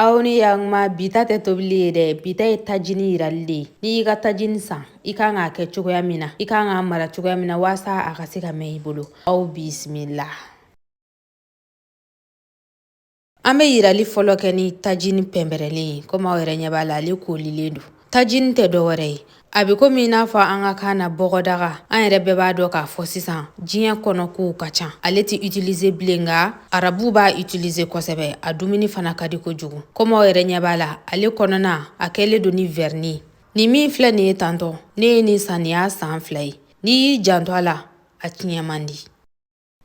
Aw ni yakuma, bi ta tɛ tobili ye dɛ, bi ta ye tajini yirali de ye. N'i y'i ka tajini san, i kan k'a kɛ cogoya min na, i kan k'a mara cogoya min na waasa a ka se ka mɛn i bolo. Aw bisimila. An bɛ yirali fɔlɔ kɛ ni tajini pɛnpɛrɛlen ye. Komi aw yɛrɛ ɲɛ b'a la, ale koolilen don. Tajini tɛ dɔwɛrɛ ye, a bɛ komi i n'a fɔ an ka kan na bɔgɔdaga. An yɛrɛ bɛɛ b'a dɔn k'a fɔ sisan diɲɛ kɔnɔ kow ka ca, ale tɛ utiliser bilen, nka arabuw b'a utiliser kosɛbɛ. A dumuni fana ka di kojugu. Komi aw yɛrɛ ɲɛ b'a la, ale kɔnɔna a kɛlen don ni vernis. Nin min filɛ nin ye tantɔ, ne ye nin san, nin y'a san 2 ye. N'i y'i janto a la, a tiɲɛ man di.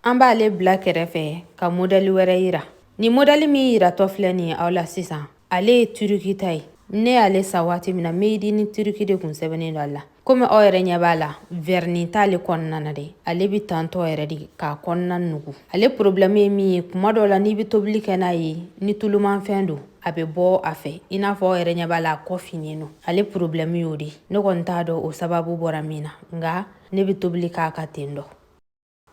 An b'ale bila kɛrɛfɛ ka modɛli wɛrɛ yira. Nin modɛli min yiratɔ filɛ nin ye aw la sisan, ale ye Turiki ta ye. Ne y'ale san waati min na, made in Turiki de kun sɛbɛnnen don a la. Komi aw yɛrɛ ɲɛ b'a la, vernis t'ale kɔnɔna na dɛ, ale bɛ tantɔ yɛrɛ de k'a kɔnɔna nugu. Ale problème ye min ye, kuma dɔw la n'i bɛ tobili kɛ n'a ye, ni tulumanfɛn don, a bɛ bɔ a fɛ. I n'a fɔ aw yɛrɛ ɲɛ b'a la, a kɔ finnen don. Ale problème y'o de. Ne kɔni t'a dɔn o sababu bɔra min na, nka ne bɛ tobili k'a kan ten dɔ.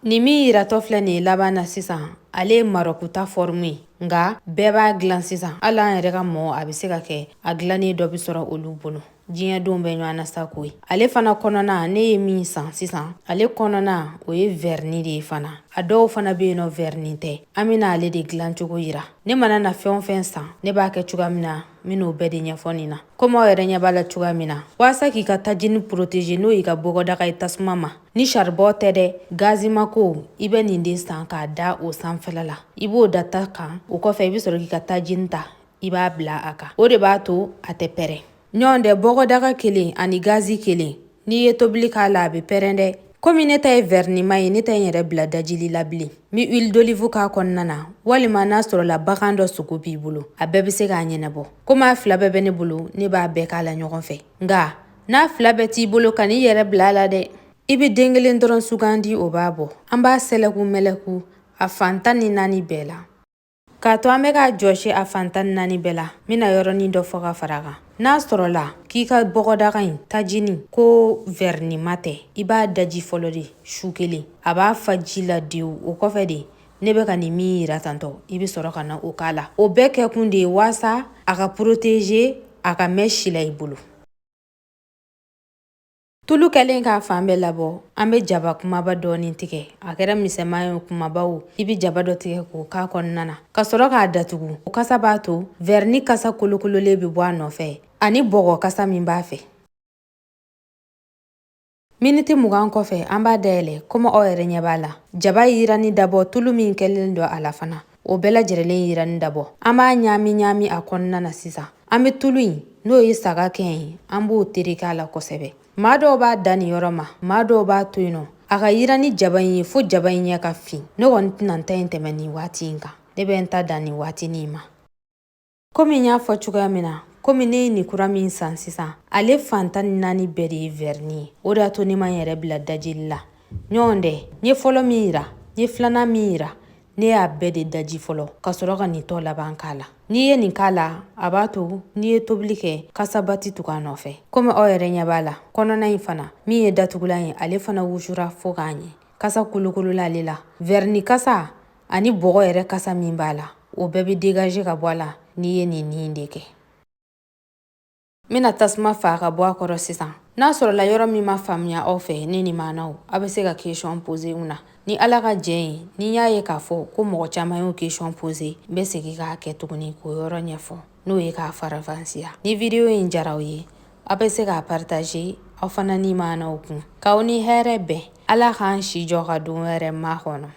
Nin min yiratɔ filɛ nin ye laban na sisan, ale ye Marɔku ta forme ye, nka bɛɛ b'a dilan sisan. Hali an yɛrɛ ka mɔɔ, a bɛ se ka kɛ a dilannen dɔ bɛ sɔrɔ olu bolo. Diɲɛ don bɛ ɲɔgɔn na sa koyi. Ale fana kɔnɔna, ne ye min san sisan, ale kɔnɔna o ye vernis de ye fana. A dɔw fana bɛ yen nɔ, vernis tɛ. An bɛna ale de dilan cogo yira. Ne mana na fɛn o fɛn san, ne b'a kɛ cogoya min na, n bɛn'o bɛɛ de ɲɛfɔ nin na. Komi aw yɛrɛ ɲɛ b'a la cogoya min na, waasa k'i ka tajini protéger, n'o y'i ka bɔgɔdaga ye tasuma ma, ni charbon tɛ dɛ, gazima ko, i bɛ nin de san k'a da o sanfɛla la. I b'o da ta kan, o kɔfɛ i bɛ sɔrɔ k'i ka tajini ta, i b'a bila a kan. O de b'a to a tɛ pɛrɛn. Ɲɔgɔn dɛ, bɔgɔdaga kelen ani gazi kelen, n'i ye tobili k'a la, a bɛ pɛrɛn dɛ. Komi ne ta ye vɛrinima ye, ne tɛ n yɛrɛ bila dajili la bilen. N bɛ huile d'olive k'a kɔnɔna na, walima n'a sɔrɔla bagan dɔ sogo b'i bolo, a bɛɛ bɛ se k'a ɲɛnabɔ. Komi a fila bɛɛ bɛ ne bolo, ne b'a bɛɛ k'a la ɲɔgɔn fɛ. Nka n'a fila bɛɛ t'i bolo, kan'i yɛrɛ bila a la dɛ. I bɛ den kelen dɔrɔn sugandi, o b'a bɔ. An b'a sɛlɛku mɛlɛku a fan 14 bɛɛ la. K'a to an bɛ k'a jɔsi a fan 14 bɛɛ la, n bɛna yɔrɔnin dɔ fɔ ka fara a kan. N'a sɔrɔla k'i ka bɔgɔdaga in tajini ko vɛrinima tɛ, i b'a daji fɔlɔ de su kelen, a b'a fa ji la dewu. O kɔfɛ de, ne bɛ ka nin min yira tantɔ, i bɛ sɔrɔ ka na o k'a la. O bɛɛ kɛkun de ye waasa a ka protéger, a ka mɛn si la i bolo. Tulu kɛlen k'a fan bɛɛ labɔ, an bɛ jaba kumaba dɔɔnin tigɛ. A kɛra misɛnman ye kumaba o, i bɛ jaba dɔ tigɛ k'o k'a kɔnɔna na ka sɔrɔ k'a datugu. O kasa b'a to vɛrini kasa kolokololen bɛ bɔ a nɔfɛ, ani bɔgɔ kasa min b'a fɛ. Miniti 20 kɔfɛ, an b'a dayɛlɛ. Komi aw yɛrɛ ɲɛ b'a la, jaba yiranni dabɔ, tulu min kɛlen don a la fana, o bɛɛ lajɛlen yiranni dabɔ. An b'a ɲaami ɲaami a kɔnɔna na sisan. An bɛ tulu in, n'o ye saga kɛn ye, an b'o tereke a la kosɛbɛ. Maa dɔw b'a dan nin yɔrɔ ma, maa dɔw b'a to yen nɔ a ka yiran ni jaba in ye fo jaba in ɲɛ ka fin. Ne kɔni tɛna n ta in tɛmɛ nin waati in kan, ne bɛ n ta dan nin waatinin ma. Komi n y'a fɔ cogoya min na, komi ne ye nin kura min san sisan, ale fan 14 bɛɛ de ye vɛrini ye. O de y'a to ne ma n yɛrɛ bila dajili la. Ɲɔgɔn dɛ, n ye fɔlɔ min yira, n ye filanan min yira, ne y'a bɛɛ de daji fɔlɔ ka sɔrɔ ka nin tɔ laban k'a la. N'i ye nin k'a la, a b'a to n'i ye tobili kɛ, kasaba tɛ tugu a nɔfɛ. Komi aw yɛrɛ ɲɛ b'a la, kɔnɔna in fana min ye datugulan ye, ale fana wusura fo k'a ɲɛ. Kasa kolokolola ale la, vɛrini kasa ani bɔgɔ yɛrɛ kasa min b'a la, o bɛɛ bɛ dégager ka bɔ a la n'i ye nin nin de kɛ. N bɛna tasuma faga ka bɔ a kɔrɔ sisan. N'a sɔrɔla yɔrɔ min ma faamuya aw fɛ, ne ni maanaw, aw bɛ se ka question poser n na. Ni Ala ka jɛn ye, ni n y'a ye k'a fɔ ko mɔgɔ caman y'o question poser, n bɛ segin k'a kɛ tuguni k'o yɔrɔ ɲɛfɔ, n'o ye k'a faranfasiya. Ni video in diyara aw ye, aw bɛ se k'a partager aw fana ni maanaw kun. K'aw ni hɛrɛ bɛn. Ala k'an si jɔ ka don wɛrɛ makɔnɔ.